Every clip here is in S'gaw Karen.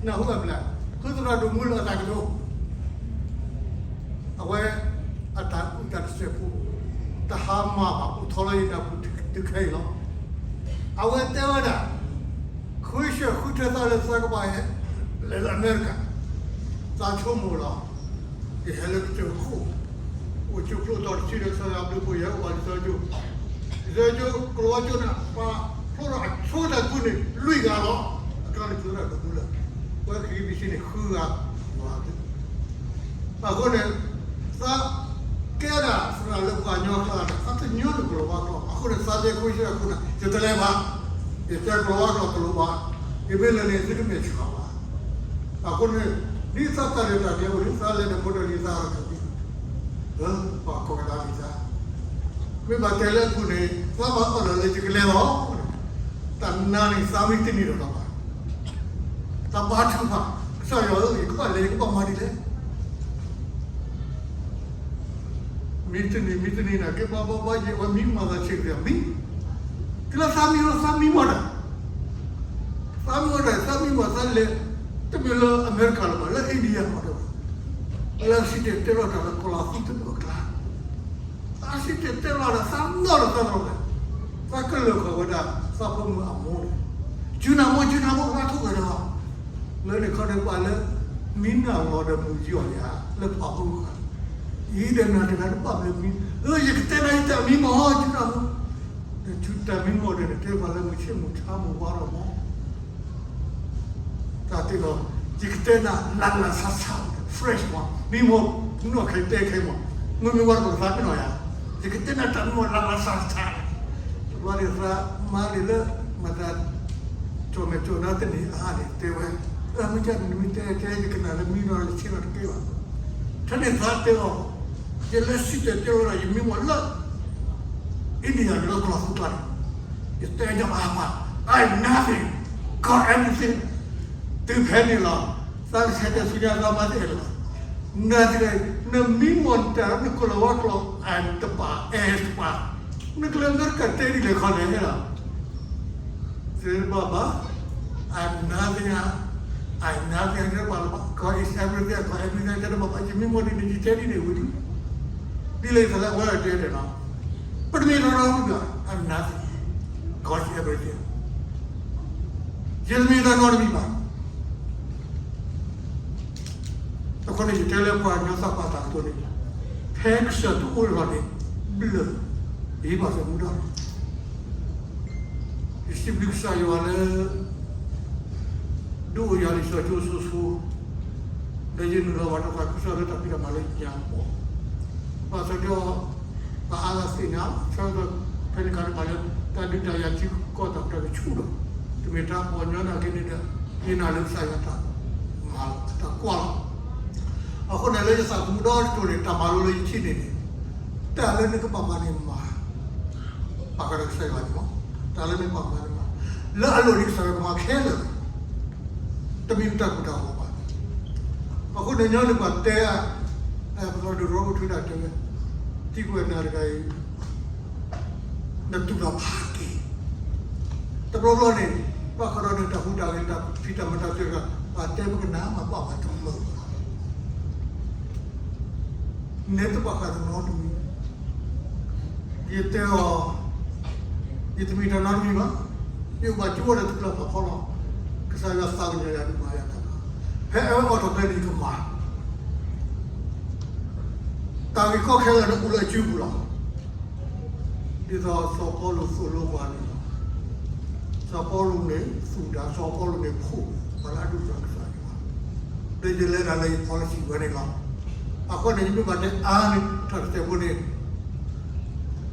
နၢ်ဟူဘၣ်မနုၤလဲၣ်, ဖုသရၣ်ဒိၣ်မူလၢအတၢ်ကတိၤ, အဝဲအတၢ်အုၣ်တၢ်တစဲးဖိ, တဟါမၢ်ဘၣ် အိၣ်ထီၣ်လၢယနၢ်ပူၤတုၤခဲအံၤလီၤ. အဝဲတဲဝဲဒၣ်, ဃုဆၢဃုထၢသးလၢသးကဘၣ်ဟဲ လဲၤလၢအမဲရကၤ, သးဆိကမိၣ်လီၤ. ယဟဲလၢကစၢၢ်ခိၣ်, အိၣ်ကၠိဖျိထီၣ်တဆံဒီး ကစၢ်ယွၤဘျုးဖှိၣ် ယဟဲအိၣ်ဘၣ်လံာ်စီဆှံကၠိ, လံာ်စီဆှံကၠိ ကလံးဝါကၠိန့ၣ် ပှၤဖျိထီၣ်အဆိကတၢၢ်တဖုန့ၣ် လွံၢ်ဂၤလီၤ. အကျါန့ၣ် ဖုသရၣ်ဒိၣ်မူလၢ ဝဲခံဘံစံန့ၣ် ဃုဂၤ, အဃိန့ၣ် သးကဲဒၣ်သရၣ်လၢပှၤကညီကျါဒီး သးတညီနုၢ်ကလံးဝါကျိာ်, အဃိန့ၣ် သးတဲခိၣ်ဆၢအခိၣ်နၢ် ယတလဲၤဘၣ်, ယတဲကလံးဝါကျိာ်တလိၣ်ဘၣ်, ယမ့ၢ်လဲၤန့ၣ် သုတမဲာ်ဆှးဘၣ်. အဃိန့ၣ် ဒ်သးတၢ်ရဲၣ်တၢ်ကျဲၤအိၣ်န့ၣ် သးလဲၤဒီးဖိတၢ်လံၤသးရကသံ ပှၤကိးကဒါလံာ်သး, မ့ၢ်ဘၣ်တဲလၢအပူၤန့ၣ် သးဘၣ်အီၣ်လီၤလၢယကလဲၤလီၤ. တၢ်နါန့ၣ် သးမ့ၢ်တန့ၢ်ဒီးတၢ်ဘၣ်, တၢ်ဘါထုကဖၣ်, ကစၢ်ယွၤဧၢ, ယကဘၣ်လဲၤ ယကဘၣ်မၤဒ်လဲၣ်. မ့ၢ်တန့ၢ် မ့ၢ်တန့ၢ်နာ်က့ ဘၣ်ဘၣ်ဘၣ် ယဝဲမံမီၢ်သးဆံးက့ၤမံ, တုၤလၢသးမံမီၢ် သးမံမီၢ်တၢ်, သးမံမီၢ်တၢ် သးမံမီၢ်သးလဲၤ, တမ့ၢ်လၢအမဲရကၤလၢၤဘၣ် လၢ India မီၢ်တၢ်ဘၣ်, လၢစံၣ်တဲၤတဲလီၤတၢ်လၢကီၤလၤသူတဘ့ၣ်အကျါ သးစံၣ်တဲၤတဲလီၤဒီး သးနီၢ်ဒီးသးလီၤလဲၣ်, သးကလၢၤဃီၤဝဲဒၣ် သးဖိမုၣ်အမိၢ်န့ၣ်, ကၠူနၢ်မိၢ် ကၠူနၢ်မိၢ် ကဘၣ်ထိၣ်ဂဲၤဒီး, လၢန့ၣ်ခီန့ၣ်ဘၣ်လၢ မံနၢ်လီၤဒီးမုၢ်ယီၢ်ယၤ လၢပှၤဖိမုၣ်ဃၢ်, အံၤဒီးနၤတဂၤတဘၣ်မ့ၢ်မံ, အၢ ယကတဲနၤ ယတၢ်မံမီၢ် ကၠူနၢ်မိၢ်, ဒီးကၠူတၢ်မံမီၢ်ဒီး နတဲပှၤလၢမုၢ်ဆ့ၣ်မုၢ်ဆါမုၢ်ဝါထီၣ်မီၢ် တၢ်တ့ၢ်လီၤ, ယကတဲနၤ လၢ်လၢ်ဆးဆး fresh မီၢ်, မံမီၢ် နီၢ်ခဲတဲခဲမီၢ်, မုၢ်မ့ၢ်ဝါတပကသးပ့ၤနီၣ်ယၤ, ယကတဲနၤတၢ်မံမီၢ်လၢ်လၢ်ဆးဆး, တဘျီန့ၣ်သးမါန့ၣ်လၢ မၤသး ကၠီၣ်မဲာ်ကၠီၣ်နါတန့ၢ်အါန့ၣ် တဲဝဲ, မ့ၢ်ကၢ်န့ၣ် နမ့ၢ်တဲတဲ ယကနၣ်လၢမံနီၢ်လၢဆ့ၣ်နီၢ်တကဲဘၣ်, ထဲန့ၣ်သးတဲအီၤ, ယလဲၤစံၣ်တဲၤတဲလီၤဒီး ယမံမီၢ်လၢ India န့ၣ်လၢကီၤလၤသူကျါန့ၣ်, ယတဲညီအါပှၤ, I am nothing, God everything, တုၤဖဲန့ၣ်လီၤ, သးကဆဲးတဲဆူညါသးမါတအဲၣ်လၢၤဘၣ်, နတဂၤ နမံမီၢ်နတၢ်လၢနကလံးဝါကျိာ် I am တပၤ အဲၣ်တပၤ, နကလဲၤအမဲရကၤတဲဒ်လဲၣ်ခီလဲၣ်လီၤ သ့ၣ်တဘၣ်ဘၣ်, I am nothing, I am nothing, I am nothing တဲတဘၣ်လၢၤဘၣ်, God is everything, God everything တဲတဘၣ်ဘၣ်, ယမံမီၢ်ဒ်န့ၣ် ယတဲဒ်န့ၣ်ဝံၤလံ, ဒ်လဲၣ်ယသးလၢအဝဲတဲတဲလီၤ, ပတမ့ၢ်တၢ်နီတမံၤဘၣ်, I am nothing, God is everything, ယတမ့ၢ်တၢ်နီတမံၤဘၣ်. အဃိန့ၣ် ယတဲလၢပှၤကညီသးပှၢ်တၢ်ကတိၤန့ၣ်, ဖဲကစၢၢ်တအိၣ်လီၤန့ၣ် ဘျၢၣ်, ယဟံးဘၣ်သးမူဒါလီၤ. ယစံးဘျုးကစၢ်ယွၤလၢ ဒုးအိၣ်ယၤလံာ်စီဆှံကၠိဆိဆိ, ဒီးယနုာ်လီၤဘၣ်တၢ်သးခုကစီၣ်လၢတၢ်ဖံးတၢ်မၤလၢညါအဂီၢ်, ဘၣ်ဆၣ်ဒီး ပှၤအါဂၤသ့ၣ်ညါ, ဆၢကတီၢ်ဖဲန့ၣ်အခါန့ၣ် ပှၤလၢတၢ်ဒုးတၢ်ယၤထံကီၢ်တၢ်ကဆူၣ်ဒီး, တမ့ၢ်တၢ်ပှၤကညီနာ်က့န့ၣ်ဒီး, ယနာ်လၢကစၢ်ယွၤတၢ်မၤလီၤ တၢ်ကွၢ်လီၤ. အဃိန့ၣ်လၢယသးသမူဒီတကတီၢ်န့ၣ် တၢ်မၤလိလၢယထံၣ်န့ၣ်န့ၣ်, တၢ်လၢနကဘၣ်မၤန့ၣ်မၤ, ဘၣ်ဃးဒီးကစၢ်ယွၤန့ၣ်လီၤ. တၢ်လၢနကဘၣ်မၤန့ၣ်မၤ, လၢအလိၤန့ၣ်ကစၢ်ယွၤကမၤခဲလၢာ်လီၤ. တမ့ၢ်နတၢ်ကိၢ်တၢ်ဂီၤဘၣ်. အဃိန့ၣ်ညီနုၢ်ပှၤတဲ, ပသရၣ်ဒိၣ်ရီဘၣ်ထွဲဒၣ်တဲဝဲ, သံကွံာ်နၤတဂၤအံၤ နတူၢ်ဘၣ်ဖးက့ၤ, တဘျီဘျီန့ၣ်, ဘၣ်ဃးဒီးနတၢ်ဟူးတၢ်ဂဲၤ တၢ်ဖံးတၢ်မၤတၢ်စၢၤတဂၤ, ပှၤတဲပကနၣ်မၤဘၣ်ပှၤတမုာ်ဘၣ်. နဲတဘၣ်ဃးဒီးနီတမံၤ, ယတဲအီၤ, ယတမ့ၢ်တၢ်နီတမံၤဘၣ်, ယအိၣ်ဘၣ်ကၠိဝဲဒီးတကျၢၤပာ်ဖီလီၤ. ကစၢ်ယွၤသးကညီၤယၤဒုးမၤယၤတၢ်ဘၣ်, ဖဲအဝဲအိးထီၣ်ကျဲန့ၣ်ယကမၤ တၢ်ဂ့ၢ်ကီခဲလၢာ်န့ၣ်အိၣ်လၢအစုပူၤလီၤ. ဒ်သိးစီၤပီလူးသိၣ်လိပှၤန့ၣ်လီၤ. စီၤပီလူးန့ၣ်သူၣ်တၢ်, စီၤပီလူးန့ၣ်ဖှိၣ်, ပှၤလၢအဒိၣ်စီၤကစၢ်ယွၤ, ဒီးယလဲၤတၢ်လၢယ policy ဝဲန့ၣ်လီၤ. အဃိန့ၣ် ယမ့ၢ်ဘၣ်တဲအါန့ၣ် တၢ်တစဲးဖိန့ၣ်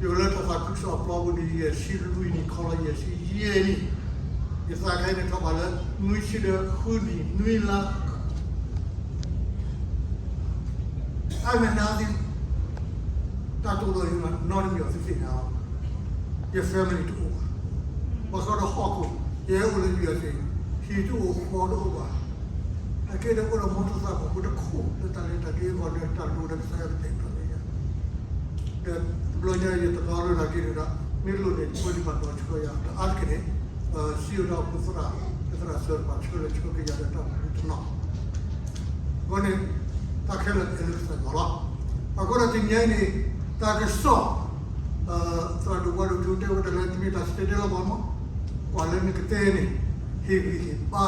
ယအိၣ်လၢတၢ်သးခုကစီၣ်အပျီပူၤန့ၣ် ယဲၢ်ဆံလွံၢ်နံၣ် ခီလီၤယဲၢ်ဆံယဲၢ်နံၣ်, ယသးခဲအံၤန့ၣ်ထီၣ်ဘၣ်လၢ နွံဆံဒီးဃုနံၣ်နွံလါ I'm nothing, တၢ်တအိၣ်ဒီးယၤနီတမံၤအီၤသ့ၣ်ညါလီၤ. ယ family တအိၣ်ဘၣ်. ဘၣ်ဆၣ်ဒီးဟီၣ်ခိၣ် ယဟဲအိၣ်လၢ USA, ဟံၣ်တအိၣ်ဃီတအိၣ်ဘၣ်. အကဲဒီးအိၣ်ဒီးမီၢ်တၢ်သးပူၤတခိၣ် လၢတၢ်လဲၤတၢ်က့ၤအဂီၢ်ဒီး တၢ်လိၣ်ဒီးကစၢ်ယွၤကတဲာ်ကတီၤန့ၢ်ယၤ ဒီးတဘျီညါယတရီတၢ်က့ၤဒီး မ့ၢ်လိၣ်န့ၣ် ဖိလံၤဘၣ်နီၢ်ဆှၢယၤ ဒီးအါတက့ၢ်န့ၣ် စံးဝဲဒၣ်ပသရၣ်, ပသရၣ်စၢၤတဖၣ်ဆှၢလၢဆှၢက့ၤယၤဒီးတၢ် န့ၣ် တၢ်ခဲလၢာ်အဲၣ်လၢကစၢ်ယွၤလီၤ. အဃိဒီးတနံၤအံၤန့ၣ် တၢ်ကစီၣ် သရၣ်ဒိၣ်ပှၤဒိၣ်ထူတဲဝဲဒၣ်လၢ တမ့ၢ်တၢ်စတဲတဲလီၤဘၣ်မး, ကွၢ်လၢနကတဲန့ၣ် ဟ့ၣ်ဂံၢ်ဟ့ၣ်ဘါ,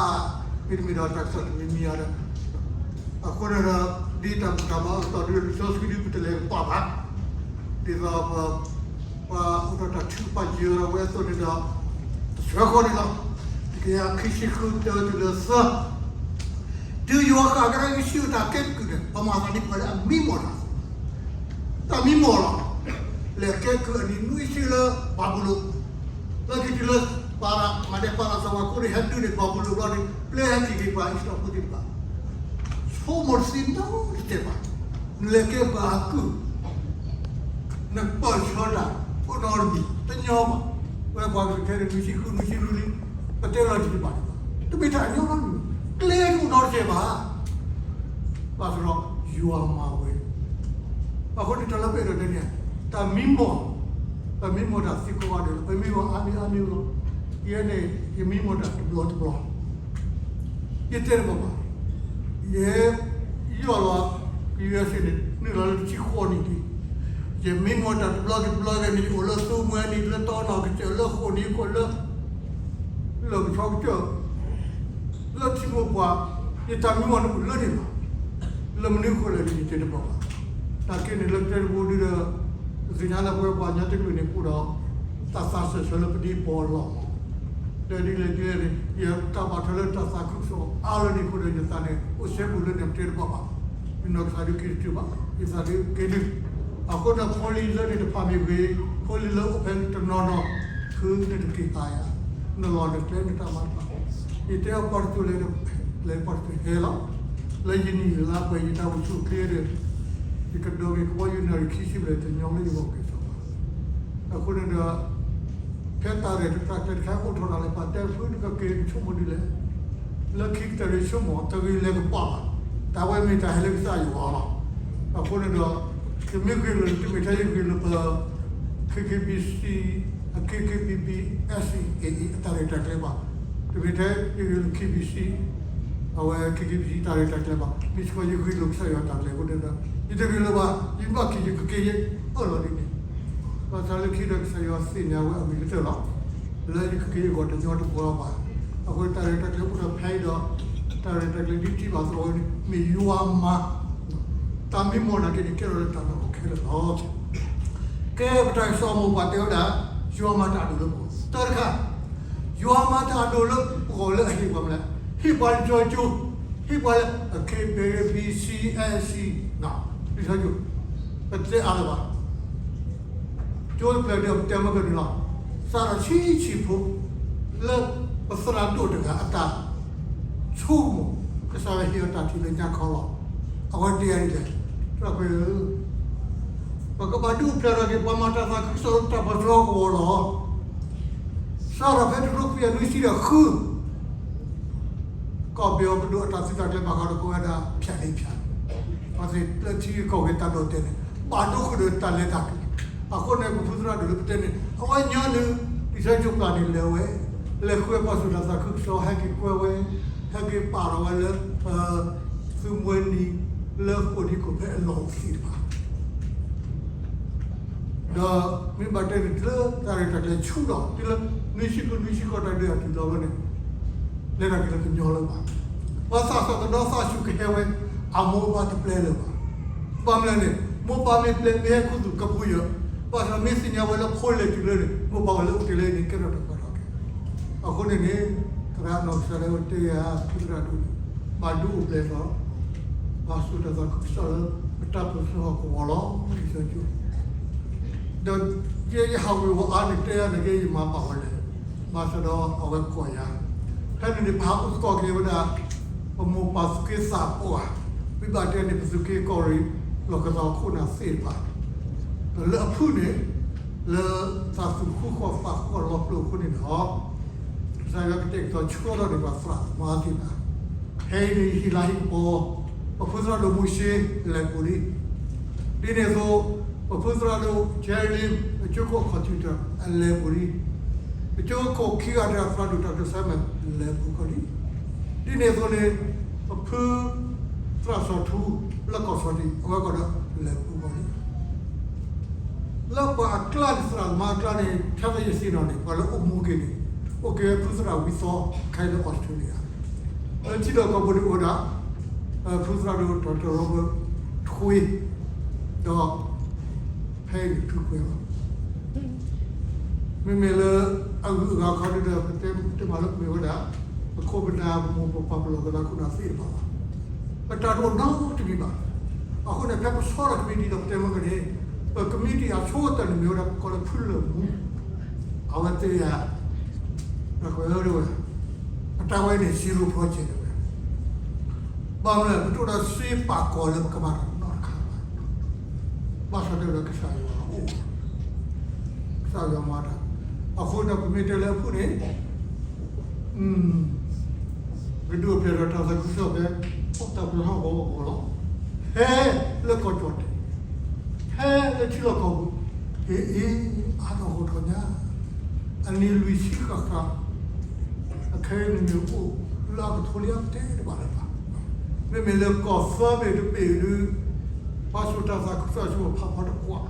မ့တမ့ၢ်ဒီးတၢ်ကစီၣ်တမံၤမံၤဧါဒီး အဃိန့ၣ်ဒီး ဒ်တၢ်ဘူၣ်တၢ်ဘါအကတီၢ်ဒုး လံာ်စီဆှံဒုး ပတလဲၤကပာ်ဘၣ်, ဒ်သိး ပှၤအိၣ်ဒီးတၢ်ထုကဖၣ်ယၢၤဝဲအသိးန့ၣ်ဒီး တဆၢဃီန့ၣ်လီၤ. တကယၤခံဆံဃု တၢတုၤလၢသၢ, တုၤယွၤဃၣ်ကဒါက့ၤဆူတၢ်ကဲကုၢ်န့ၣ် ပမၤသးဒ်ပှၤလၢအမံမီၢ်တၢ်, တၢ်မံမီၢ်လီၤ. လဲၤကဲကုၢ်အနံၣ်နွံဆံလၢဘၤဘူလိၣ်, လၢခံတုၤလၢ ပၤရၤ မၤဒဲးပၤရၤစီၤပၤခိၣ်န့ၣ် ဟဲတုၤန့ၣ် ဘၤဘူလိၣ်ဘျီန့ၣ် ပျဲဟဲက့ၤက့ၤပှၤအံၣ်စရ့လးဖိသ့ၣ်တဖၣ် ဆိကမိၣ်တသ့နီတစဲးဘၣ်. နလဲၤကဲပှၤအကုၢ်, နပၢၢ်ဆၢတၢ် အိၣ်နီတမံၤ တညီဘၣ်. ဝဲပှၤကလုာ်ခဲအံၤ နွံဆံဃု နွံဆံနွံလံ, ပတဲလီၤတံၢ်တဘၣ်ဒံးဘၣ်. တမ့ၢ်တၢ်ညီနီတမံၤ, ကျဲတအိၣ်နီတစဲးဘၣ်. ဘၣ်ဆၣ်ဒီး ယွၤမၤဝဲ အဃိန့ၣ် တၢ်လၢပအဲၣ်ဒိးတဲန့ၣ် တၢ်မံမီၢ်, ပမံမီၢ်တၢ်သံကိးဂၤဒဲးလီၤ. ပမံမီၢ်အါမံၤအါမံၤလီၤ. ယဲန့ၣ် ယမံမီၢ်တၢ်တဘျီတဘျီ, ယတဲတဘၣ်ဘၣ်. ယဲ ယီၢ်လီၤ ကယဲၢ်စ့ၢ်န့ၣ် နုာ်လီၤလၢတဆံဃိးနံၣ်ဒံး, ယမံမီၢ်တၢ်တဘျီက့ၤတဘျီက့ၤန့ၣ် ယအိၣ်လၢသူမှဲနံၤ လၢတီနီၢ်ကစၢၢ် လၢဃိာ်နံၤခိၣ် လၢ လၢကဆီကစၢၢ် လၢထံမိၢ်ပှၢ်, ယတၢ်မံမီၢ်န့ၣ်အိၣ်လၢန့ၣ်လီၤ. လၢမနုၤအဃိလဲၣ်န့ၣ် ယတဲတဘၣ်ဘၣ်. တၢ်က့န့ၣ်လၢပတဲတဘိဒုဒီး ပသ့ၣ်ညါလၢပဝဲပှၤကညီတကလုာ်န့ၣ် အိၣ်ဒီး တၢ်သးစၢၢ်ဆၢလၢပဒံပီၤအလီၢ်, ဒီးဒ်လဲၣ်ဒ်လဲၣ်န့ၣ် ယတၢ်ဘၣ်ထွဲလၢတၢ်သးခုကစီၣ်အါလၢန့ၣ်အဃိဒီး ယသးန့ၣ် အိၣ်စဲဘူးလၢန့ၣ် ပတဲတဘၣ်ဘၣ်. ယနီၢ်ကစၢ်ဒုးက့ၤတတုၤဘၣ်, ယသးဒုးက့ၤဒုး. အဃိန့ၣ် ဖိလံၤလၢန့ၣ်တဖၣ်မ့ၢ်ဂ့ၤ, ဖိလံၤလၢအိၣ်ဖဲတနီၤနီၤ ဖုနတက့ၤဟးယၤ, နလီၢ်နကျဲနတၢ်မၤတဖၣ်, ယတဲအီၤပှၤတစိၤလဲၤ, လဲၤပှၤတစိၤဟဲလီၤ. လၢယနံၣ်ယလါပှဲၤယတၢ်အိၣ်ဆူၣ်အိၣ်ချ့ဒီး ယကဒိးက့ၤကဘီယူၤနၣ်ရံၣ်ခံဆံဘျဲၣ်တညီလၢယဂီၢ်က့ၤစီၤပၤ. အဃိန့ၣ်ဒီး ဖဲတၢ်ရဲၣ်တၢ်ကျဲၤတခါအိၣ်ထီၣ်ဒၣ်လဲာ် ပှၤတဲဖုနကက့ၤဆိကမိၣ်ဒ်လဲၣ်, လၢခံကတၢၢ်န့ၣ်ဆိကမိၣ်တဂ့ၤလဲၤကပာ်ဘၣ်, တၢ်ဝဲမ့ၢ်တၢ်ဟဲလၢကစၢ်ယွၤလီၤ. အဃိန့ၣ်ဒီး ယမ့ၢ်ဂ့ၤလၢ တမ့ၢ်ထဲယဂ့ၤလၢပ KKBC, KKBBSCAA အတၢ်ရဲၣ်တၢ်ကျဲၤဘၣ်, တမ့ၢ်ထဲယဂ့ၤလၢ KBC, အဝဲ KKBC တၢ်ရဲၣ်တၢ်ကျဲၤဘၣ်, မ့ၢ်စ့ၢ်ကီးယဂ့ၤလၢကစၢ်ယွၤတၢ်ကျဲၤအဃိန့ၣ်ဒီး ယတဂ့ၤလၢၤဘၣ်, ယဘၣ်က့ၤယကက့ၤယအၢၣ်လီၤဒ်န့ၣ်, ဘၣ်ဆၣ်လၢခံဒီးကစၢ်ယွၤသ့ၣ်ညါဝဲအမံၤကတၢၢ်လီၤ. လၢယကက့ၤယဂီၢ်တညီတဘီလီၤဘၣ်. အဃိတၢ်ရဲၣ်တၢ်ကျဲၤအိၣ်ဒီးဖဲအံၤဒီး တၢ်ရဲၣ်တၢ်ကျဲၤဒ်တံၢ်ဘၣ်သီဝဲန့ၣ် မ့ၢ်ယွၤမၤ, တၢ်မံမီၢ်နာ်က့န့ၣ် ကဲထီၣ်လၢတၢ်နီၢ်ကီၢ်ခဲလၢာ်လီၤ. ကဲပတၢ်ကစီၣ်မိၢ်ပှၢ်တဲဝဲဒၣ် ယွၤမၤတၢ်အဒိၣ်လၢပဂီၢ်, တၢ်တခါ ယွၤမၤတၢ်အဒိၣ်လၢပဂီၢ်လၢအဟ့ၣ်ပှၤမနုၤလဲၣ်, ဟ့ၣ်ပှၤလံာ်စီဆှံကၠိ, ဟ့ၣ်ပှၤလၢ KBBC, SC လံာ်စီဆှံကၠိ, ပတဲအါလၢၤဘၣ်. ကၠိတဖျၢၣ်ဒ်အံၤ ပတဲမ့ၢ်ကန့ၣ်လီၤ. စးထီၣ်ဆံးဆံးဖိ လၢပသရၣ်ဒိၣ်တဂၤအတၢ်ဆိကမိၣ် ကစၢ်ယွၤဟ့ၣ်အီၤတၢ်ထံၣ်လၢညါခီလီၤ. အဝဲတဲယၤဒ်လဲၣ်, သရၣ်ခွါဧၢ, ပကဘၣ်ဒုးအိၣ်ဖျဲၣ်ထီၣ်က့ၤ ပှၤမၤတၢ်သးခုကစီၣ်လၢတၢ်ပၢၢ်ဆၢအကဝီၤလီၤ. စးထီၣ်ဖဲတကထိခွံကယၤနွံဆံဒီးဃု ကီၢ်ပယီၤပဒိၣ်အတၢ်သုးတၢ်ကျဲၤဘၣ်ဃးဒီးကိးဝဲဒၣ် ဖၠၣ်လ့ဖၠၣ်, ပှၤသ့ၣ်လၢထံဂုၤကီၢ်ဂၤတၢ်ဒိးတဲန့ၣ် ဘၣ်ဒိဃုာ်ဒီးတၢ်လဲၤတၢ်က့ၤ. အဃိန့ၣ် ပဖုသရၣ်ဒိၣ်လၢပတဲန့ၣ် အဝဲညီနုၢ် လံာ်စီဆှံကၠိပျၢ်န့ၣ်လဲၤဝဲ, လဲၤဃုပှၤစိာ်တၢ်သးခုကစီၣ် ဟဲက့ၤကွဲဝဲ, ဟဲက့ၤပာ်ထီၣ်ဝဲလၢ ပသုးမွဲနံၤ လၢဃိာ်နံၤခိၣ်ဖဲအလီၢ်အိၣ်သ့ၣ်တဖၣ် ဒီးမ့ၢ်ဘၣ်တဲန့ၣ် တုၤလၢတၢ်ရဲၣ်တၢ်ကျဲၤဆူၣ်ထီၣ် တုၤလၢနွံဆံဃု နွံဆံဃိးတၢ်ဒုးအတုၤလီၤဝဲန့ၣ် လဲၤတၢ်က့ၤလၢကညီလၢၤဘၣ်. ပှၤသးစၢ်သဒီသးဆူၣ်ကဟဲဝဲ အမိၢ်ပၢ်တပျဲလၢၤဘၣ်. ဘၣ်မနုၤလဲၣ်န့ၣ် မိၢ်ပၢ်မ့ၢ်ပျဲ မ့ၢ်ဟဲခူသူၣ်ကပူၤယၢ်, ဘၣ်ဆၣ်မ့ၢ်သ့ၣ်ညါဝဲလၢဖိလဲၤတုၤလၢန့ၣ် မိၢ်ပၢ်အိၣ်လၢအိၣ်တ့ၢ်လၢန့ၣ် ကဲထီၣ်တၢ်ကီတၢ်ခဲ. အဃိန့ၣ်န့ၣ် သရၣ်နီၢ်ကစၢ်ဒၣ်ဝဲတဲယၤ ဖုသရၣ်ဒိၣ်န့ၣ် ဘၣ်ဒုးအိၣ်ဖျဲၣ်ထီၣ် ဘၣ်စိာ်တၢ်သးခုကစီၣ်လၢ ပတၢ်ပၢၢ်ဆၢဟီၣ်ကဝီၤလီၤ လံာ်စီဆှံကၠိ. ဒီးယဲယဟးဝ့ၤဝီၤအါန့ၣ် တဲယၤန့ၣ်က့ ယမၤဘၣ်ဝဲလဲၣ်, ဘၣ်ဆၣ်ဒီးအဝဲကိးယၤ, ဖဲန့ၣ်န့ၣ် ပဟးအိၣ်သကိးက့ၤဝဲဒၣ် ပမိၢ်ပၢ်သုးက့သးပှၢ်, မ့ၢ်ဘၣ်တဲန့ၣ် ပသုးက့ကီၢ်ရ့ၣ် လီၢ်ကသီခိၣ်နၢ်သ့ၣ်တဖၣ်, ဒီးလၢအဖုၣ်န့ၣ် လၢတၢ်သူၣ်ဃူဃီၣ်သးဃူဃီၣ်လီၤပျိၢ်အဃိန့ၣ်ဒီး ကစၢ်ယွၤကတဲာ်ကတီၤဆှၢထီၣ်န့ၢ်ပှၤသရၣ်သမါသ့ၣ်တဖၣ်, ဖဲအံၤန့ၣ် ယဟံၣ်လၤဟံၣ်ကပီၤ, ပဖုသရၣ်ဒိၣ်မူၡ့ လဲၤပူၤလံ. ဒ်န့ၣ်အသိး ပဖုသရၣ်ဒိၣ် Jerry Lim အကၠိခိၣ် computer အလဲၤပူၤလံ. ပကၠိခိၣ်ခံဂၤတဂၤ သရၣ်ဒိၣ် Doctor Simon လဲၤပူၤဃီလံ. ဒ်န့ၣ်အသိးန့ၣ် ပဖု သရၣ်စီၤထူ လၢကီၢ်စီၤဒံး အဝဲကီးဒီးလဲၤပူၤဃီန့ၣ် လၢပှၤအကျါန့ၣ် သရၣ်သမါအကျါန့ၣ် ထဲသိးယသ့ၣ်နီၣ်န့ၣ် ပှၤလၢအိၣ်မူက့ၤန့ၣ် အိၣ်က့ၤဝဲဖုသရၣ်ဝံသီ ခဲအံၤလၢ Australia လၢထံလီၢ်ကီၢ်ပူၤန့ၣ်အိၣ်ဝဲဒၣ် ဖုသရၣ်ဒိၣ် Doctor Robert Thuy ဒီး ဖဲအံၤန့ၣ်ဖုကွဲးလီၤ မ့မ့ၢ်လၢအဂုၤအဂၤခီဒုဒီး ပတဲမ့ၢ်လၢမ့ၢ်ဝဲဒၣ် ပခိၣ်ပနၢ်ပမိၢ်ပပၢ်ပလီၢ်ပသးခိၣ်နၢ်သ့ၣ်တဖၣ်ဘၣ်. ပတၢ်တအိၣ်နီတမံၤဘၣ်. အဃိန့ၣ် ဖဲပဆီဒီး committee ဒီးပတဲမ့ၢ်ကန့ၣ် ပ committee အဆိကတၢၢ်န့ၣ်မ့ၢ်ဝဲဒၣ် ပကိးလၢဖုလၢာ်မူ အဝဲသ့ၣ်ဧါ ကွဲးဝဲဒၣ်ဝဲ အတၢ်ဝဲန့ၣ် zero project ဝဲ ဘၣ်မနုၤလဲၣ် ပတအိၣ်ဒီးစ့ပာ်ကီၤလၢပကမၤတၢ်နီတခါဘၣ်. ဘၣ်ဆၣ်တဲဒီးကစၢ်ယွၤအိၣ်, ကစၢ်ယွၤမၤတၢ်. အဃိဒီးပမ့ၢ်တဲလၢအဖုၣ်န့ၣ် ပကဒုးအိၣ်ဖျဲၣ်ဒီးတၢ်သးခုကစီၣ်ဖဲ အိၣ်တၢ်ပၢဟီၣ်ကဝီၤအဂီၢ်လီၤ. ဟဲလၢကီၢ်ကၠီၣ်တဲာ်, ဟဲလၢထံလီၢ်ကီၢ်ပူၤ, ဟ့ၣ်အ့ၣ် အါထီၣ်ဂီၢ်ထီၣ်ညါ, အနံၤလွံၢ်ဆံဃၣ်ဃၣ်, အခဲအံၤန့ၣ်မ့ၢ်အိၣ်လၢအကထိလံအပတဲတဘၣ်လၢၤဘၣ်. မ့မ့ၢ်လၢကီၢ်သၢဘ့ၣ်တဘ့ၣ်ဒုး ပှၤစိာ်တၢ်သးခုကစီၣ်ဆူဖးဖီတကွၢ်,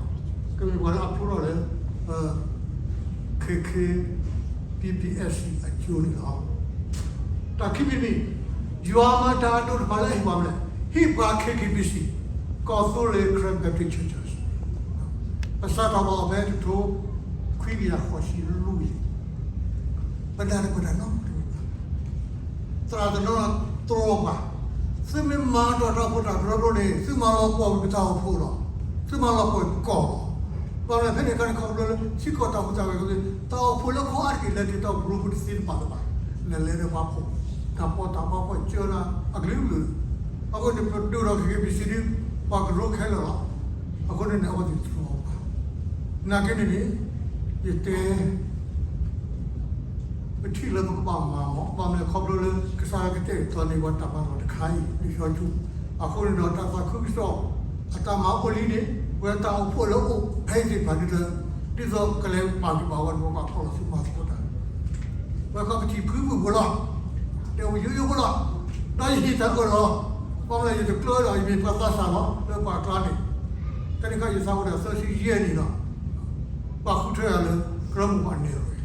ကမ့ၢ်ပှၤလၢအဖျိထီၣ်လၢ ခဲခဲ ပီပီအ့ၣ်စံၣ် အကၠိန့ၣ်လီၤ. တၢ်ခံမံၤတမံၤ, ယွၤမၤတၢ်အဒိၣ်တဖၣ်လၢအဟ့ၣ်ပှၤမနုၤလဲၣ်, ဟ့ၣ်ပှၤ K K B C, Kawthoolei Karen Baptist Churches, ပစးထီၣ်ဘၣ်အီၤဖဲတကထိခွံကယၤဃိးဆံလွံၢ်, ပတၢ်တကွၢ်တၢ်နီတမံၤဘၣ်. သရၣ်တနီၤတြီပှၤ, သုမ့ၢ်မၤတၢ်တၢ်အိၣ်ဖှိၣ်တၢ်ကရၢကရိန့ၣ် သုမၤလီၤပှီၢ်ကွံာ်ပတၢ်အိၣ်ဖှိၣ်လီၤ. သုမၤလီၤပှီၢ်ကွံာ်ပကီၢ်လီၤ. ဘၣ်မနုၤလဲၣ် ဖဲန့ၣ်အခါန့ၣ် ခီဖျိလၢထံကီၢ်တၢ်ဟူးတၢ်ဂဲၤအဃိန့ၣ် တၢ်အိၣ်ဖှိၣ်လၢခီအါတက့ၢ် လဲၤက့ၤတၢ်အိၣ်ဖှိၣ်ရိဖှိၣ်တသ့တဘၣ်လၢၤဘၣ်. လဲၤလဲၤဒီးပှၤဖှီၣ်, တၢ်ပီးတၢ်ပီးဖှီၣ်စၢၤနၤအကလုာ်ကလုာ်, အဃိန့ၣ် ပဒိၣ်ဒီး K K B C ဒုး ပှၤကရၢခဲလၢာ်လီၤ. အဃိန့ၣ်န့ၣ် အဝဲသ့ၣ်တြီပှၤ. နာ်က့န့ၣ်န့ၣ် ယတဲ ပထံၣ်လၢပကဘၣ်မၤမး ဘၣ်မနုၤလဲၣ် ခီဖျိလၢကစၢ်ယွၤကတဲာ်ကတီၤန့ၢ်ပှၤတၢ်မၤလီၢ်တခါအံၤ လံာ်စီဆှံ, အဃိန့ၣ်ဒီးတၢ်သးခုကစီၣ် အတၢ်မၤအိၣ်လံန့ၣ် ပဝဲတၢ်အိၣ်ဖှိၣ်လၢအိၣ်ဖဲအံၤသ့ၣ်တဖၣ်ဒ်သိး ဒ်သိးကလဲၤမၤက့ၤဘၣ်ဝဲန့ၣ် ပဘၣ်ဖီၣ်လီၤဆူမၤသကိးတၢ် ဝဲခီပထံၣ်ဖုပူၤဖိလီၤ, တဲဝဲယိယိဖိလီၤ, ဒီးယဟ့ၣ်တၢ်အၢၣ်လီၤ, ဘၣ်မနုၤလဲၣ် ယတကျၢၤဒီး ယမ့ၢ်ပှၤသးစၢ်လီၤ လၢပှၤအကျါန့ၣ်, တနံၤခါယသးအိၣ်ဒီးသၢဆံယဲၢ်နံၣ်လီၤ. ပာ်ဃုထၢယၤလၢ ကရၢမိၢ်ပှၢ်နဲၣ်ရွဲၣ်,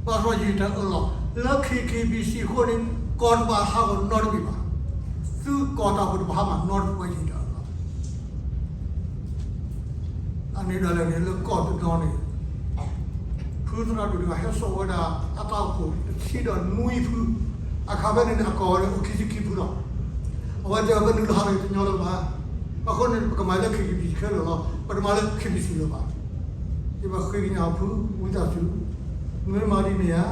ဘၣ်ဆၣ်ယဟ့ၣ်တၢ်အၢၣ်လီၤ လၢ K K B C အဃိန့ၣ် ကီၢ်တဘၣ်ဟးဂီၤနီတဘ့ၣ်ဘၣ်, သုကီၢ်တၢ်အိၣ်ဖှိၣ်တဘၣ်ဟးဂီၤနီတဘ့ၣ်ဘၣ် ယဟ့ၣ်တၢ်အၢၣ်လီၤ အန့ၣ်ဒၣ်လဲာ်န့ၣ် လၢကီၢ်တနီၤန့ၣ် ဖုသရၣ်ဒိၣ်တဂၤဟဲစိာ်ဝဲဒၣ်အတၢ်အိၣ်ဖှိၣ်တဆံဒီးနွံဖု, အခါဖဲန့ၣ်န့ၣ် အကီၢ်ဝဲန့ၣ်အိၣ်ခံဆံခံဖုလီၤ. အဝဲတဲအီၤ ပနုာ်လီၤဟးဒီးတညီလၢၤဘၣ်, အဃိန့ၣ် ပကမၤလၢ K K B C ခဲလၢာ်လီၤ, ပတမၤလၢ K B C လၢၤဘၣ်. ယဘၣ်ဃ့ကညးဖုဝံသးစူၤ, နမ့ၢ်မၤဒ်န့ၣ်ဧါ,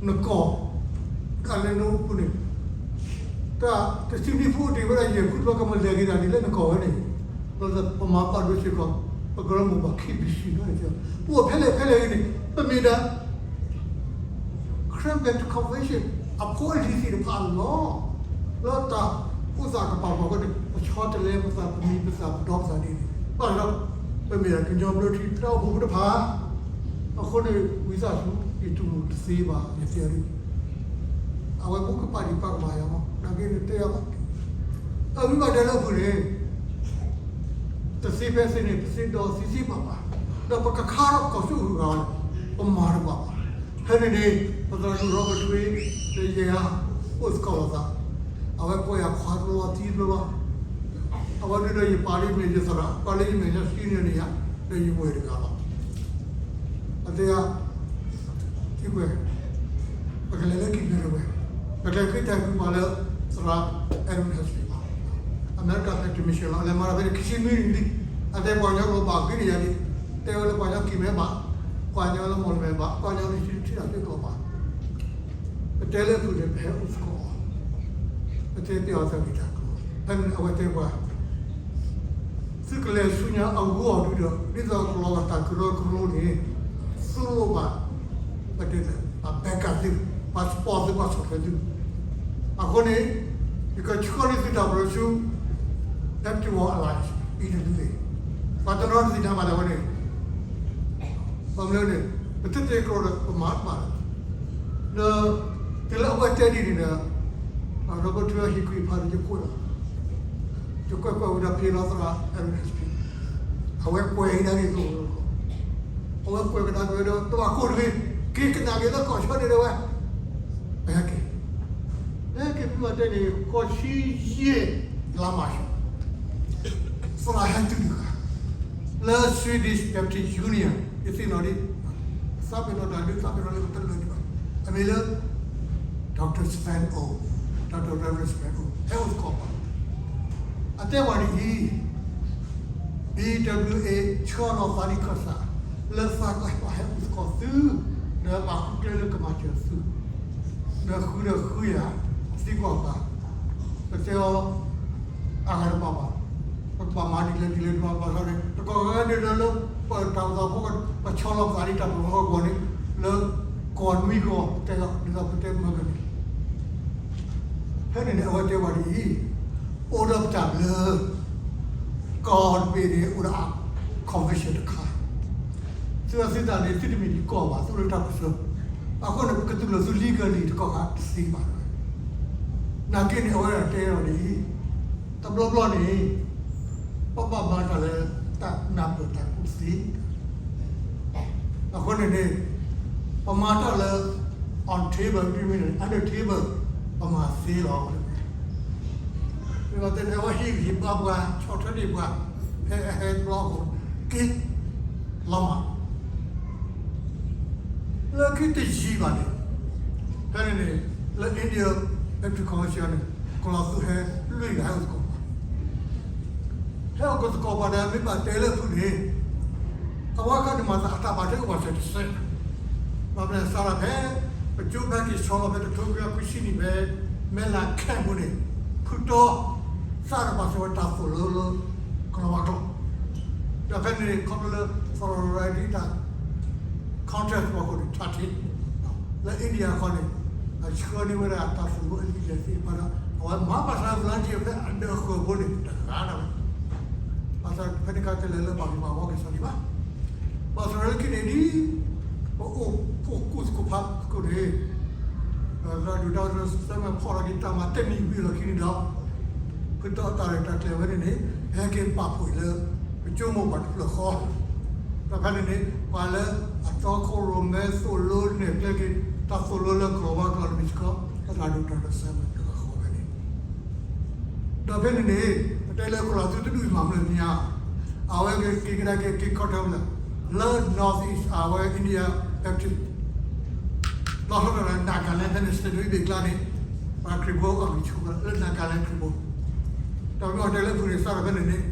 နကီၢ် တၢ်လဲၤနအိၣ်ဖုန့ၣ် တၢ်တဆံနွံဖုအိၣ်တ့ၢ်ဝဲဒၣ်ယဲၢ်ဖုတဘျီ ကမၤလဲၤက့ၤတၢ်ဒ်လဲၣ်နကီၢ်ဝဲန့ၣ်, ဒီးပမၤဘၣ်ဒိစ့ၢ်ကီး ပကရၢမိၢ်ပှၢ် K B C န့ၣ်, ပအိၣ်ဖဲလဲၣ်ဖဲလဲၣ်ဂ့ၤန့ၣ် ပမ့ၢ်ဒၣ် Karen Baptist Convention အဖိအလံၤသ့ၣ်တဖၣ်လီၤ. လၢတၢ်အိၣ်သးကပာ်ပှၤအဃိန့ၣ် ပဆီတလဲပသး ပမံပသး ပဒီပသးဒ်န့ၣ်, ဘၣ်ဆၣ်ဒီး ပမ့ၢ်ဒၣ်ကညီဘျၢထံတၢ်အိၣ်ဖှိၣ်ဖိတဖၣ် အဃိန့ၣ် ဝံသးစူၤ ယတူၢ်လိာ်တသ့ဘၣ် ယတဲဒ် အဝဲဖိကပာ်ဒံးပာ်ကမၣ်ယၤမး နာ်က့န့ၣ်တဲယၤဘၣ်, အမ့ၢ်ဘၣ်တဲလၢအပူၤန့ၣ် တသ့ဖဲသ့န့ၣ် ပသ့ဒီးသ့သ့ဘၣ်ဘၣ်, ဒီးပကခါထီၣ်ကီၢ်သူၣ်အဂုၤအဂၤလီၤ, ပမၤတဘၣ်ဘၣ်. ဖဲန့ၣ်န့ၣ် ပသရၣ်ဒိၣ် Robert Thuy ဒီးယဲၢ်ဧါ အိၣ်သကိးလိာ်သး, အဝဲကိးယၤခွါတဘျီသံတဘျီလီၤ. အဝဲဒၣ်ဒီးယပာ်လၢယမဲာ်ယသရၣ် ပာ်လၢယမဲာ်ညါ senior န့ၣ်ယၤ ဒီးယဝဲၢ်တဂၤလီၤ. အတဲယၤ သံကွဲး ပကလဲၤလၢခံဖဲတဝဲ, ပကလဲၤဃ့တၢ်ဂ့ၢ်ပှၤလၢသရၣ် Edwin Huxley အမဲရကၤဖဲတမံၤဆဲးလီၤ အလဲၤမၤတၢ်ဖဲန့ၣ် ခံဆံနွံနံၣ်လံ. အတဲပှၤကညီကျိာ်ဘၣ်ဂ့ၤန့ၢ်ယၤဒ်, တဲဝဲလၢပှၤကညီကံၢ်မဲဘၣ်, ပှၤကညီလၢမီၢ်လမဲာ်ဘၣ်, ပှၤကညီလၢထံထံၣ်တၢ်သ့ကျိာ်ဘၣ်. ပတဲလၢအပူၤန့ၣ် ပဟဲအိၣ်သကိးအီၤ, ပတဲပျဲအီၤတၢ်ဂ့ၢ်တၢ်ကျိၤ, ဖဲန့ၣ်အဝဲတဲပှၤ သုကလဲၤဆူညါအဂီၢ်ဒုဒီး ဒ်သိးကလီၤဂာ်တၢ်ကရၢကရိန့ၣ် သိၣ်လိဘၣ် ပတဲလၢ ပဘဲကၣ်သု, ပှၤစပီသု, ပှၤဆီၣ်ထွဲသု. အဃိန့ၣ် ယကဆှၢန့ၢ်သုတၢ်ပရၢဆူ Baptist World Alliance အံၤတဒုန့ၣ်, ပှၤတနီၤတသ့ၣ်ညါဘၣ်ဒၣ်ဝဲန့ၣ် ဘၣ်မနုၤန့ၣ် ပတတဲကျိာ်ဒီးပမၤတဘၣ်လၢၤ. ဒီးတုၤလၢအဝဲတဲဒ်န့ၣ်ဒီး Robert Thuy ဟ့ၣ်ကွံာ်ဖးဒိၣ်ယကိးလီၤ. ယကွဲးကွဲးဝဲဒၣ်ဖဲလီၤသရၣ် Ernest P, အဝဲကွဲးကဒါက့ၤ, အဝဲကွဲးကဒါက့ၤဝဲဒီး တဘၣ်ကိၢ်တဂ့ၤ, က့ၤကနၣ်က့ၤလၢကီၢ်ဆၢန့ၣ်ဒၣ်ဝဲ, ပဟဲက့ၤ, ပဟဲက့ၤဖဲမၤတဲန့ၣ် ဃိးဆံယဲၢ်လါမး, သရၣ်ဟဲတုၤတဂၤ လၢ Swedish Baptist Union, ယသ့ၣ်နီၣ်ဒ် သးပ့ၤနီၣ်တၢ်ဒုး သးပ့ၤနီၣ်လၢကတၢၢ်လၢဒံးဘၣ်, အမံၤလၢ Doctor Sven Ohm, Doctor Reverend Sven Ohm ဟဲအိၣ်သကိးပှၤ, အတဲပှၤဒ်အံၤ, B W A ဆှၢလီၤသးဒ်ခၢၣ်စး လၢသးကဟဲအိၣ်သကိးသု, ဒီးဘၣ်ဃုကျဲလၢကမၤစၢၤသု, ဒီးဃုဒီးဃုယၤ, သံကွၢ်ပှၤ, ပတဲအီၤ အဂၤတဘၣ်ဘၣ်, ပကဘၣ်မၤဒ်လဲၣ်ဒ်လဲၣ်တဘၣ်ဘၣ်ဆၣ်န့ၣ် တကီၢ်ခါန့ၣ်ဒီးလၢ ပတၢ်အိၣ်သးဖိ ပဆီလီၤပသးဒ်တၢ်ပၢၢ်ဆၢအဂီၢ်န့ၣ် လၢကီၢ်နွံကီၢ် တဲဒ်သိးပတဲမုၢ်ကန့ၣ်, ဖဲန့ၣ်န့ၣ် အဝဲတဲပှၤဒ်အံၤ, အိၣ်ဒီးပတၢ်ဘျၢ ကီၢ်တဘ့ၣ်န့ၣ် အိၣ်ဒီးအ convention တခါ, သုဝဲသုသးန့ၣ် သုတမ့ၢ်ဒံးကီၢ်ဘၣ် သုအိၣ်လၢတၢ်ပၢၢ်ဆၢ, အဃိန့ၣ် ပကတူၢ်လိာ်သု legally တကီၢ်ခါတသ့ဘၣ်. နာ်က့န့ၣ် အဝဲဒၣ်တဲအီၤဒ်အံၤ, တဘျီဘျီန့ၣ် ပဘၣ်မၤတၢ်လၢတၢ်နၢ်ပၢၢ်တၢ်ကူၣ်သ့, အဃိန့ၣ်န့ၣ် ပမၤတၢ်လၢ on table မ့တမ့ၢ်န့ၣ် under table ပမၤသ့လီၤ. မ့ၢ်ဘၣ်တဲန့ၣ် အဝဲဟ့ၣ်ဂံၢ်ဟ့ၣ်ဘါပှၤ ဆီၣ်ထွဲန့ၢ်ပှၤ ဖဲအဟဲတဘျီအဃိ က့ၤလီၤမး လၢခံတယံာ်ဘၣ်န့ၣ် ဖဲန့ၣ်န့ၣ် လၢ India Baptist Convention န့ၣ် ကလီၤသူဟဲလွံၢ်ဂၤဟဲအိၣ်သကိးပှၤ, ဟဲအိၣ်သကိးပှၤဒီး မ့ၢ်ဘၣ်တဲလၢအဖုၣ်န့ၣ် အဝဲခါန့ၣ်မၤသးအတၢ်ဘၣ်ထွဲအိၣ်ဘၣ်စၢၤတစဲး, ဘၣ်မနုၤစးထီၣ်ဖဲ ပကၠိဖဲက့ၤဆီလီၤဖဲတကထိခွံကယၤခွံဆံနံၣ်ဖဲ မဲၢ်လးခဲးပူၤန့ၣ် ဖုတီ စးထီၣ်ပာ်စၢၤဝဲတၢ်သိၣ်လိလၢ ကလီၤဝါကျိာ်, ဒီးဖဲန့ၣ်န့ၣ် ခီဖျိလၢ သရိာ်ရၤဒ်တၢ် contest ပှၤခိၣ်န့ၣ် ထးထ့း လၢ India ခီန့ၣ် အဆှၢန့ၢ်ဝဲဒၣ်တၢ်သိၣ်လိအလံာ်လဲၢ်သ့ၣ်တဖၣ်ဒီး အဝဲမၤဘၣ်ဆၣ် volunteer ဖဲအဒၢးဃၢၤဖိန့ၣ် တဂၤဒၣ်ဝဲ, ဘၣ်ဆၣ်ဖဲန့ၣ်ခါတလဲၤလၢပှၤဂ့ၤပှၤဝါက့ၤဆီဒံးဘၣ်, ဘၣ်ဆၣ်လၢခံန့ၣ်ဒ် ပအိၣ်ဖှိၣ်ကူၣ်သကိးဖးသကိးန့ၣ် သရၣ်ဒိၣ် Doctor Samuel ဖီၣ်လီၤက့ၤတၢ်မၤတနံၤဝံၤလီၢ်ခံန့ၣ်ဒီး ဖုတီအတၢ်ရဲၣ်တၢ်ကျဲၤဝဲန့ၣ်န့ၣ် ဟဲက့ၤပာ်ဖှိၣ်အံၤလၢ ပကၠိမိၢ်ပှၢ်တဖျၢၣ်ဃီ, ဒီးဖဲန့ၣ်န့ၣ် ပှၤလၢအတီခိၣ်ရိၣ်မဲသိၣ်လိနဲၣ်ကျဲက့ၤ တၢ်သိၣ်လိလၢကလီၤဝါကျိာ်န့ၣ်မ့ၢ်စ့ၢ်ကီး သရၣ်ဒိၣ် Doctor Samuel တဂၤဃီဖဲန့ၣ် ဒီးဖဲန့ၣ်န့ၣ် ပတဲလၢကလီၤသူတဒူၣ်အံၤမၤမနုၤသ့ၣ်ညါ, အဝဲက့ၤကဒါက့ၤက့ၤခီၣ်ထၢၣ်လၢ လၢ North East အဝဲ India Baptist လီၤဆီဒၣ်တၢ်လၢ Nagaland ဖဲန့ၣ် စတဲဒိးအံၤဘ့ၣ်ကျါန့ၣ် ပှၤခရံာ်ဖိအဂံၢ်ဆူၣ်လၢ Nagaland ခရံာ်ဖိ, ဒီးမ့ၢ်အီၤတဲလၢဖုၣ်န့ၣ် စးထီၣ်ဖဲန့ၣ်န့ၣ်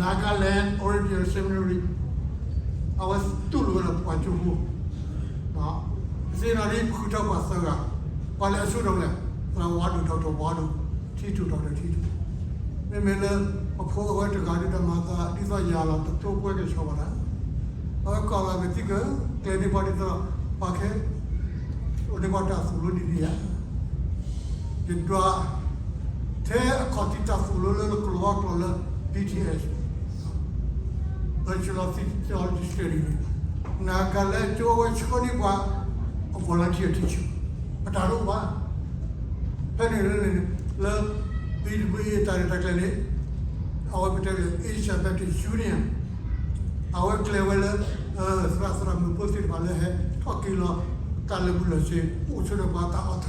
Nagaland Oriental Seminary အဝဲတူၢ်လိာ်ဝဲဒၣ်ပှၤကၠိဖိ သ့ၣ်နီၣ်ဒ်ပဃုထၢပှၤသၢဂၤ, ပှၤလၢအဆိကတၢၢ်လဲၣ်, သရၣ်ဝါဒိၣ် Doctor ဝါဒိၣ်, ထံထူၣ် Doctor ထံထူၣ်, မ့မ့ၢ်လၢ ပဖိအဝဲတဂၤဒုးတၢ်မၤသး ဒ်သိးယၤလီၤတကျိၤပှဲၤက့ၤဆီဘၣ်တၢ်, အဝဲကိးလီၤကသံၣ်ကၢ ကျဲၤန့ၢ်ပှၤဒ်သိး ပှၤခဲ အိၣ်န့ၢ်ပှၤတၢ်သိၣ်လိဒ်န့ၣ်ယါ ယဒွး ထဲအခီၣ်ထံးတၢ်သိၣ်လိလၢကလီၤဝါကျိာ်လၢ B T S, Bachelor of Theology Study န့ၣ် Nagaland ကၠိအဝဲဆှၢန့ၢ်ပှၤ အ volunteer teacher ပတၢ်တအိၣ်ဘၣ်. ဖဲန့ၣ်လၢ လၢ B W A တၢ်ရဲၣ်တၢ်ကျဲၤန့ၣ် အဝဲပတဲလၢ Asia Baptist Union အဝဲကျဲၤဝဲလၢ သရၣ်သရၣ်မုၣ်ဖိသ့ၣ်တဖၣ်လၢဟဲထီၣ်က့ၤလီၤ တၢ်လၢာ်ဘူၣ်လၢာ်စ့ အိၣ်ဆိးဒီးပှၤတၢ်အီၣ်တၢ်အီတၢ်ဆိၣ်ဒီး ကျဲၤန့ၢ်ပှၤဒ်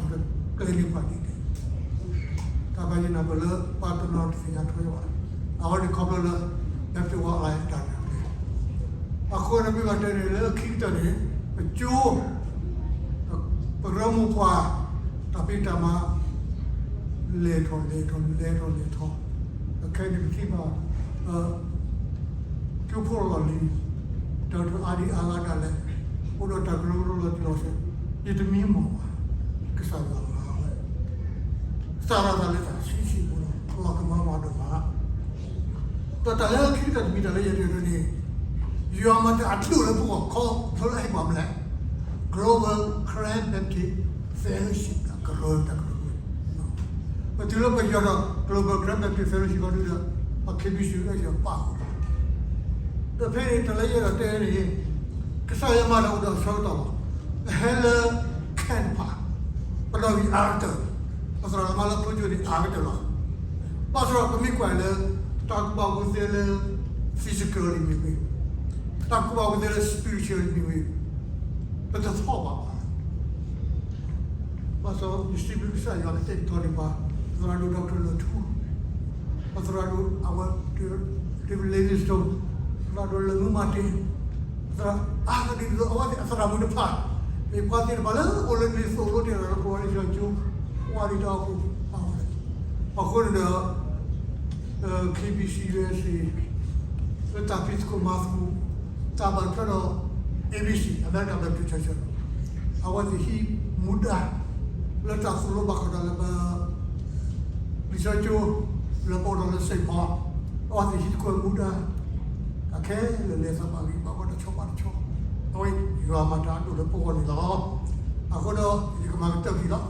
န့ၣ် တၢ်ဖဲယနၢ်ပၢၢ်လၢ ပှၤတနီၤတသ့ၣ်ညါထွဲဘၣ်. အဝဲန့ၣ်ခီဖျိလၢ Baptist Worldwide အတၢ်ရဲၣ်တၢ်ကျဲၤ အဃိန့ၣ်မ့ၢ်ဘၣ်တဲန့ၣ် လၢခံကတၢၢ်န့ၣ် ပကၠိ ပကရၢမိၢ်ပှၢ် တၢ်ဖံးတၢ်မၤ လဲၤထီၣ်လဲၤထီၣ်လဲၤထီၣ်လဲၤထီၣ် အခဲအံၤန့ၣ်ပထံၣ်ဘၣ် ကၠိဖိလီၢ်လံၤ ဒီးတအါဒံအါဂၤဒၣ်လဲာ် အိၣ်ဒီးတၢ်ကရၢကရိလီၤတံၢ်လီၤဆဲး ယတမံမီၢ်ဘၣ် ကစၢ်ယွၤမၤဝဲ စးထီၣ်သးလၢတၢ်ဆံးဆံးဖိလီၤ လီၤကမၢမၤဒိၣ်မး ဒီးတၢ်လၢခံကတၢၢ်တမံၤတၢ်လၢယတဲဒ်န့ၣ် ယွၤမၤတၢ်အဒိၣ်လၢပဂီၢ်ခီဖျိလၢဟ့ၣ်ပှၤမနုၤလဲၣ် Global Karen Baptist Fellowship အကရၢတၢ်ကရၢ ပတုၤလၢပယီၤဒီး Global Karen Baptist Fellowship ခီဒုဒီး ပ K B C လၢယပာ်ဃုာ်လီၤ ဒီးဖဲန့ၣ်တၢ်လၢယအဲၣ်ဒိးတဲန့ၣ် ကစၢ်ယွၤမၤတၢ်အိၣ်ဒီးအဆၢကတီၢ်လီၤ ပဟဲလၢ Karen တဖၣ် ပဒီဂံၢ်အါကတၢၢ် ပသရၣ်သမါလၢဖျိကၠိန့ၣ်အါကတၢၢ်လီၤ ဘၣ်ဆၣ်ဒီးပမ့ၢ်ကွၢ်လၢ တၢ်ကူၣ်ဘၣ်ကူၣ်သ့လၢ physical န့ၣ်မ့ၢ်ဂ့ၤ, တၢ်ကူၣ်ဘၣ်ကူၣ်သ့လၢ spiritual န့ၣ်မ့ၢ်ဂ့ၤ, ပတထီၣ်ဘၣ်ဘၣ်. ဘၣ်ဆၣ်ယစံးဘျုးကစၢ်ယွၤကတဲာ်ကတီၤန့ၢ်ပှၤ, သရၣ်ဒိၣ် Doctor လၢထူ, ပသရၣ်ဒိၣ်အဝဲ David Livingstone, သရၣ်ဒိၣ်လၢမူမၤတ့ၢ်, သရၣ်အါကဒ်သိးအဝဲသ့ၣ်အသရၣ်မုၣ်တဖၣ်, မ့ၢ်ပှၤသ့ၣ်တဖၣ်လၢအိၣ်လၢနံၤသိၣ်လိတ့ၢ်ဒီး ကဝီၤလံာ်စီဆှံကၠိ, ဝါဒံးတၢ်အိၣ်ဖှိၣ်, အဃိန့ၣ်ဒီး KBC USA လၢတၢ်ဖံးသကိးမၤသကိး တၢ်ဘၣ်ထွဲဒီး ABC အမဲရကၤ Baptist Church အဝဲသ့ၣ်ဟံးမူဒါ လၢတၢ်သိၣ်လိဘၣ်ဃးဒီးလၢပ လံာ်စီဆှံကၠိ လၢပအိၣ်ဒီးလၢ Saint Paul အဝဲသ့ၣ်ဟံးသကိးမူဒါ တၢ်ခဲလၢာ်လဲၤသးဘၣ်ဂ့ၤဘၣ်ဝီတဆီဘၣ်တဆီ, အဝဲယွၤမၤတၢ်အဒိၣ်လၢပဂီၢ်န့ၣ်လီၤ. အဃိဒီးယကမၤကတၢၢ်က့ၤလီၤ.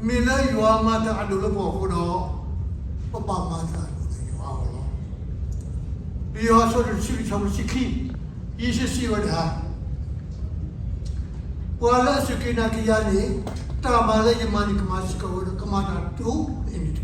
မ့ၢ်လၢယွၤမၤတၢ်အဒိၣ်လၢပဂီၢ်အဃိဒီး ပဘၣ်မၤတၢ်အဒိၣ်လၢယွၤအဂီၢ်လီၤ. လံာ်ယိၤဟၣ်အဆၢဒိၣ်တဆံလွံၢ် အဆၢဖိတဆံခံ, ယ့ၣ်ၡူးစံးဝဲဒၣ်, ပှၤလၢအစူၢ်က့ၤနာ်က့ၤယၤန့ၣ် တၢ်မၤလၢယမၤန့ၣ် ကမၤစ့ၢ်ကီးဝဲဒီး ကမၤတၢ်ဒိၣ်န့ၢ်အီၤ